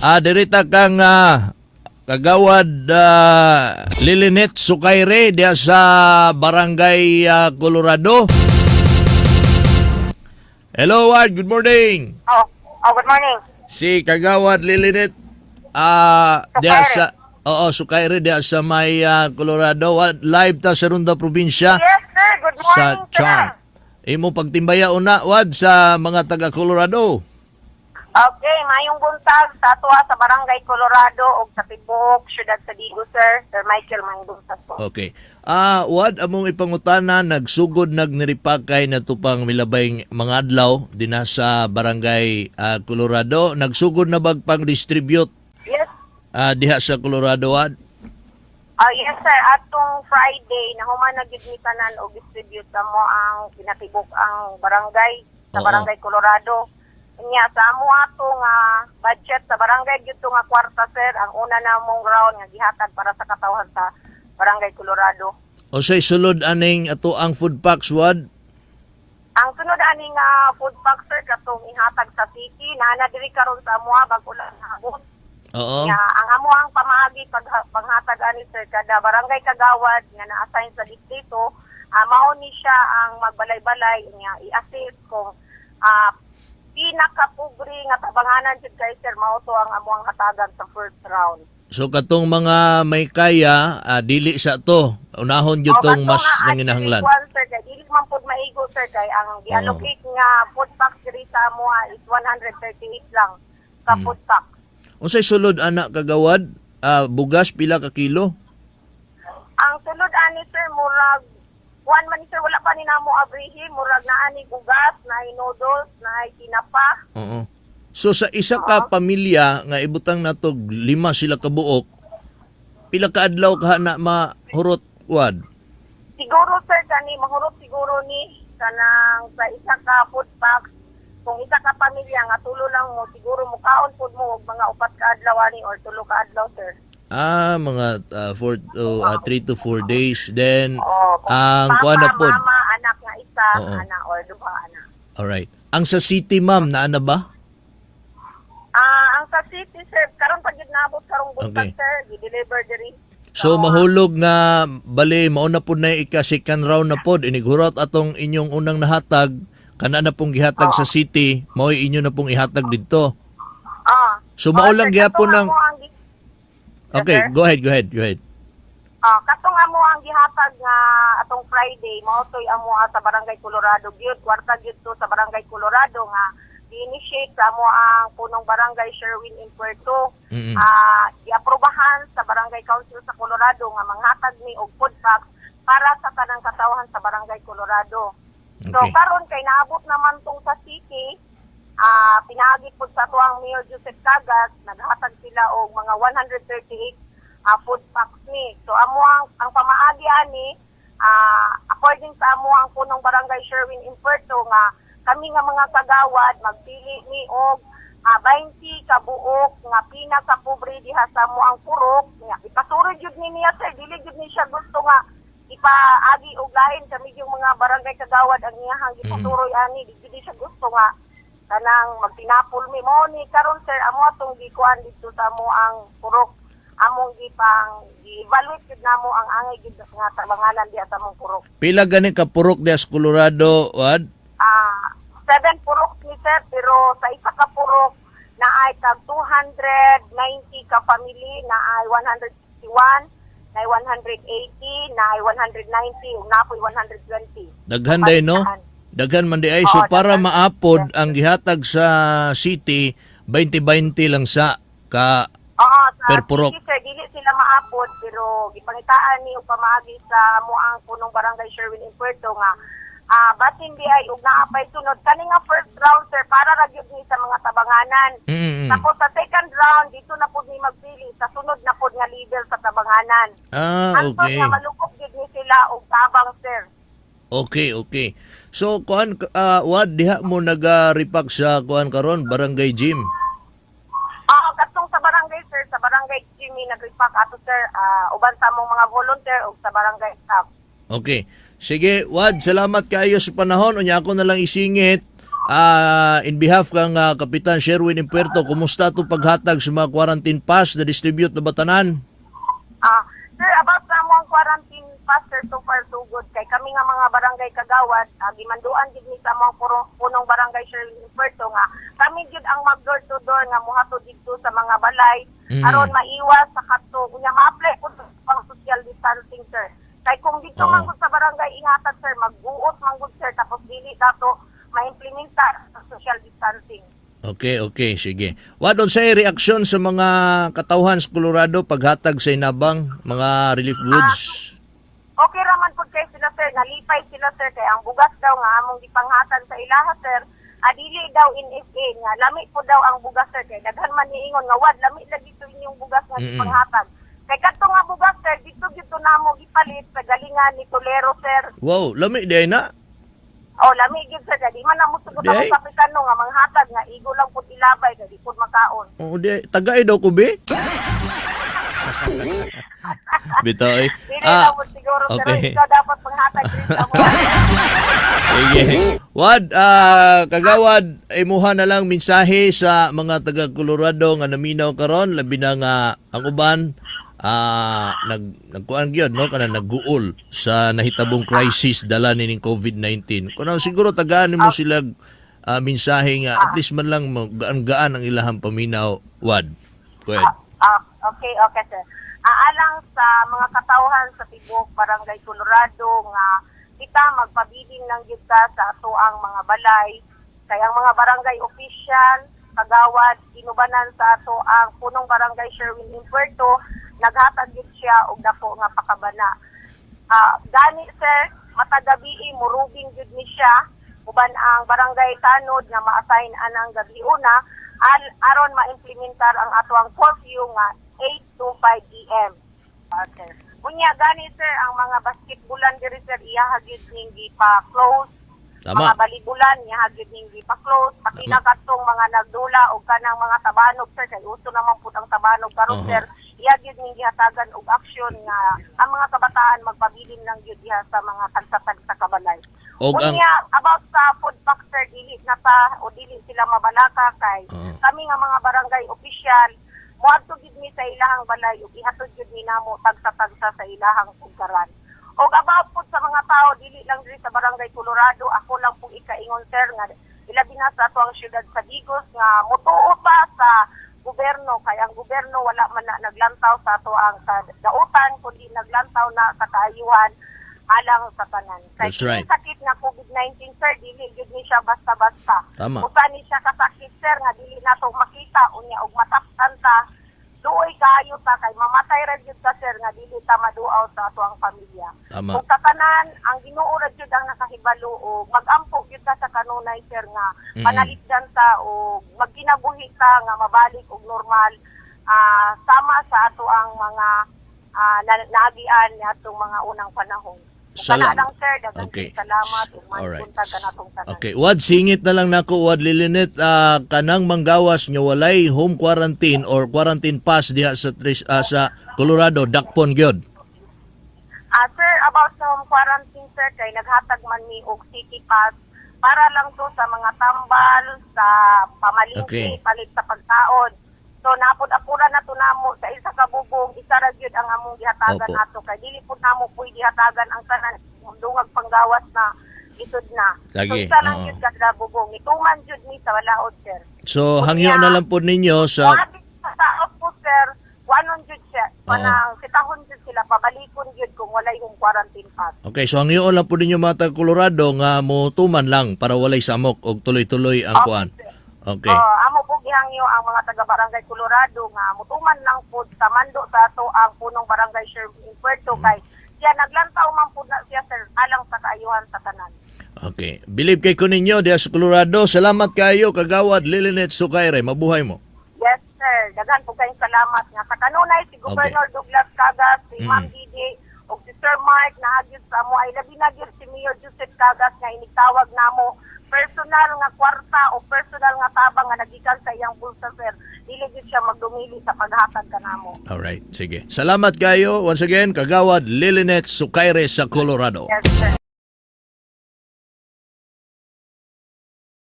Dirita kang Kagawad Lilinet Sukaire diya sa Barangay Colorado. Hello, Wad. Good morning. Oh, good morning. Si Kagawad Lilinet diya Sukaire. sa, oo, Sukaire diya sa may Colorado. Wad, live ta sa Ronda Probinsya Yes, sir. Good morning, sa sir. Charm. Imo pagtimbaya una, Wad, sa mga taga Colorado. Okay, mayong buntag sa atoa sa Barangay Colorado ug sa tibuok syudad sa Digo, sir. Sir Michael, mayong buntag po. Okay. Wad, among ipangutana, nagsugod nagniripakay na tupang milabay mga adlaw dinha sa Barangay Colorado. Nagsugod na bag pang distribute Yes. diha sa Colorado, Wad? Yes, sir. Atong Friday, nahuman na gyud ni tanan og distribute sa mo ang pinatibok ang barangay sa Barangay Colorado. Nya sa amo ato nga budget sa barangay gyud to nga kwarta, sir, ang una namong round nga gihatag para sa katawhan sa Barangay Colorado. Unsay sulod aning ato ang food packs, Wad? Ang sunod ani nga food pack, sir, katong ihatag sa city naa na diri karon sa amoa, bag-o lang naabot. Nga ang amo ang pamaagi pag panghatag ani, sir, kada barangay kagawad nga na-assign sa distrito, mao ni siya ang magbalay-balay nga i-assist kung pinakapobre nga tabanganan jud kay, sir, mao to ang amo ang hatagan sa first round. So katong mga may kaya, dili sa to. Unahon gyud Oh, tong kato mas nga, actually, nanginahanglan. kuwan, sir, kay dili man pud maigo, sir, kay ang gi-allocate nga food pack diri sa amoa is 138 lang ka food pack. Unsay sulod ana, Kagawad? Bugas pila ka kilo? Ang sulod ani, sir, murag kuan man ni, sir, wala pa ni namo abrihi, murag naa ni bugas, naay noodles, naay tinapa. Oo. So sa isa ka pamilya nga ibutang nato lima sila kabuok, pila ka adlaw ka na mahurot, Wad? Siguro, sir, kani mahurot siguro ni kanang sa isa ka food pack, kung isa ka pamilya nga tulo lang mo, siguro mukaon pud mo og mga 4 ka adlaw ani or 3 ka adlaw, sir. Mga 3 to 4 days. Then Oo, kung ang papa, kuan na pod. Mama, anak nga isa, ana or duha ana. Alright. Ang sa city, ma'am, naa na ba? Ang sa city, sir, karon pa gyud naabot karong buntag, sir, gi-deliver diri. So mahulog nga bali mao na pod na ika second round na pod inighurot atong inyong unang nahatag kana na pong gihatag sa city, mao'y inyo na pong ihatag didto. So mao Oo, lang sir, gyapon katong ang amo ang Yes, Okay, sir. go ahead, go ahead, go ahead. Katong amo ang gihatag nga atong Friday, mao to'y amo sa Barangay Colorado gyud, kwarta gyud to sa Barangay Colorado nga gi-initiate sa amo ang punong barangay Sherwin Impuerto. Giaprobahan sa Barangay Council sa Colorado nga manghatag ni og food packs para sa tanang katawhan sa Barangay Colorado. So karon kay naabot naman tong sa city, pinaagi pud sa atuang Mayor Joseph Cagas, naghatag sila og mga 138 food packs ni. So amo ang pamaagi ani, according sa amo ang punong barangay Sherwin Imperto nga kami nga mga kagawad magpili ni og 20 ka buok nga pinakapobre diha sa amo ang purok. Nga ipasuroy jud ni niya, sir, dili jud ni siya gusto nga ipaagi og lain, kami yung mga barangay kagawad ang iyahang gipasuroy ani, di jud ni siya gusto nga kanang magtinapol mi mo ni karon, sir. Amo atong gikuan dito sa amo ang purok, among gipang gi-evaluate jud namo ang angay gid nga tabanganan diha sa among purok. Pila gani ka purok diha sa Colorado, Wad? Seven purok ni, sir, pero sa isa ka purok naay tag 290 ka family, naay 161, naay 180, naay 190 ug napoy 120. Daghan day, no? Palitan. Daghan man di ay. So Oo, para daghan. maapod ang gihatag sa city, 20-20 lang sa ka Oo, sa per purok. city, sir, dili sila maapod, pero gipangitaan ni og pamaagi sa amo ang punong barangay Sherwin Impuerto nga basin di ay ug naa pay sunod kani nga first round, sir, para ra gyud ni sa mga tabanganan. Tapos sa second round, dito na pud ni magpili sa sunod na pud nga level sa tabanganan. Hantod nga malukop gyud ni sila og tabang, sir. Okay. So kuan, Wad, diha mo naga-repack sa kuan karon, Barangay Gym? Oo, katong sa barangay, sir, sa Barangay gym mi nag-repack ato, sir, uban sa among mga volunteer ug sa barangay staff. Okay. Sige, Wad, salamat kaayo sa panahon. Unya ako na lang isingit. In behalf kang Kapitan Sherwin Impuerto, kumusta to paghatag sa mga quarantine pass na distribute na ba tanan? Sir, about sa among quarantine pass, sir, so far so good. Kay kami nga mga barangay kagawad, gimanduan gid ni sa among punong barangay Sherwin Impuerto nga kami gid ang mag door to door nga muhatod didto sa mga balay aron maiwas sa kato unya ma-apply pud pang social distancing, sir. Kay kung dito man gud sa barangay ihatag, sir, magbuot man gud, sir, tapos dili dato ma-implementar ang social distancing. Okay, sige. What unsay reaksyon sa mga katawhan sa Colorado paghatag sa inabang mga relief goods? Okay raman pud kay sila, sir, nalipay sila, sir, kay ang bugas daw nga among gipanghatan sa ilaha, sir, adili daw NFA nga lami po daw ang bugas, sir, kay daghan man niingon nga, "Wad, lami lagi to inyong bugas nga gipanghatag." Kay kadto nga bugas, sir, didto gyud namo gipalit sa galingan ni Tolero, sir. Wow, lami diay na. Oh, lami gyud, sir, kay di man namo sugot Di ay. ang kapitano nga manghatag nga igo lang pud ilabay kay di pud makaon. Oo, di tagay daw ko be. Bitaw eh. Dili lang pud siguro, pero ikaw dapat manghatag diri sa amo. Sige. Wad, kagawad, imuha na lang mensahe sa mga taga Colorado nga naminaw karon, labi na nga ang uban nagkuan gyud no, kana nagguol sa nahitabong crisis dala nining COVID-19. Kuno siguro tagaan nimo sila mensahe nga at least man lang gaan-gaan ang ilahang paminaw, Wad. Go ahead. Ah, okay, sir. Alang sa mga katawhan sa tibuok Barangay Colorado nga kita magpabilin lang gyud ta sa atoang mga balay kay ang mga barangay official, kagawad, inubanan sa ato ang punong barangay Sherwin Impuerto, naghatag gyud siya og dako nga pakabana. Gani, sir, matag gabii murubing gyud ni siya uban ang barangay tanod nga ma-assign anang gabi una aron ma-implementar ang atoang curfew nga 8 to 5 AM. Okay. Unya gani, sir, ang mga basketballan diri, sir, iyaha gyud ning gipa-close. Mga balibulan iyaha gyud ning gipa-close. Pati na katong mga nagdula og kanang mga tabanog, sir, kay uso naman pud ang tabanog karon, sir. Iya gyud ning gihatagan og aksyon nga ang mga kabataan magpabilin lang gyud diha sa mga tagsa-tagsa ka balay. Og ang Unya about sa food pack, sir, dili na ta o dili sila mabalaka kay kami nga mga barangay official moadto gid mi sa ilahang balay ug ihatod gyud mi namo tagsa-tagsa sa ilahang pugkaran. Og about pud sa mga tao dili lang diri sa Barangay Colorado, ako lang pong ikaingon, sir, nga ilabi na sa atoang syudad sa Digos nga motuo pa sa gobyerno kay ang gobyerno wala man na naglantaw sa atoang dautan kundi naglantaw na sa kaayuhan alang sa tanan. Kay That's right. kining sakit nga COVID-19, sir, dili gyud ni siya basta-basta. Usa ni siya kasakit, sir, nga dili nato makita unya og mataptan ta, luoy kaayo ta kay mamatay ra gyud ta, sir, nga dili ta maduaw sa atoang pamilya. Ug sa tanan, ang Ginoo ra gyud ang nakahibalo og magampo gyud ta sa kanunay, sir, nga panalipdan ta og magkinabuhi ta nga mabalik og normal sama sa ato ang mga naagian niadtong mga unang panahon. Kana Salamat. lang, sir, daghang salamat ug buntag kanatong tanan. Okay, Wad, singit na lang nako, Wad Lilinet, kanang manggawas nga walay home quarantine or quarantine pass diha sa Colorado, dakpon gyud. Sir, about sa home quarantine, sir, kay naghatag man mi og city pass para lang to sa mga tambal, sa pamalingki, palit sa pagkaon. So napod apura na to namo sa isa ka bubong, isa ra gyud ang among gihatagan ato kay dili pud namo pwede hatagan ang tanan dungag panggawas na isod na. So isa lang gyud kada bubong. Ituman gyud mi sa walaod, sir. So hangyo na lang po ninyo sa Kuha sa tao po, sir, kuanon jud siya. Kanang sitahon jud sila, pabalikon jud kung walay home quarantine pass. Okay, so hangyo lang po ninyo mga taga Colorado nga motuman lang para walay samok og tuloy-tuloy ang kuan. Okay. Oh, amo po gihangyo ang mga taga Barangay Colorado nga mutuman lang po sa mando sa ato ang punong barangay Sherwin Puerto kay siya naglantaw man po na siya, sir, alang sa kaayuhan sa tanan. Okay. Believe kay ko ninyo diha sa Colorado. Salamat kayo, Kagawad Lilinet Sukaire. Mabuhay mo. Yes, sir. Daghan po kayong salamat nga sa kanunay si Governor Douglas Cagas, si Ma'am Didi ug si Sir Mark na gyud sa amo ay labi na gyud si Mayor Joseph Cagas nga inigtawag namo personal nga kwarta o personal nga tabang nga nagikan sa iyang bulsa, sir. Dili gyud siya magdumili sa paghatag kanamo. Alright, sige. Salamat kayo once again, Kagawad Lilinet Sukaire sa Colorado. Yes, sir.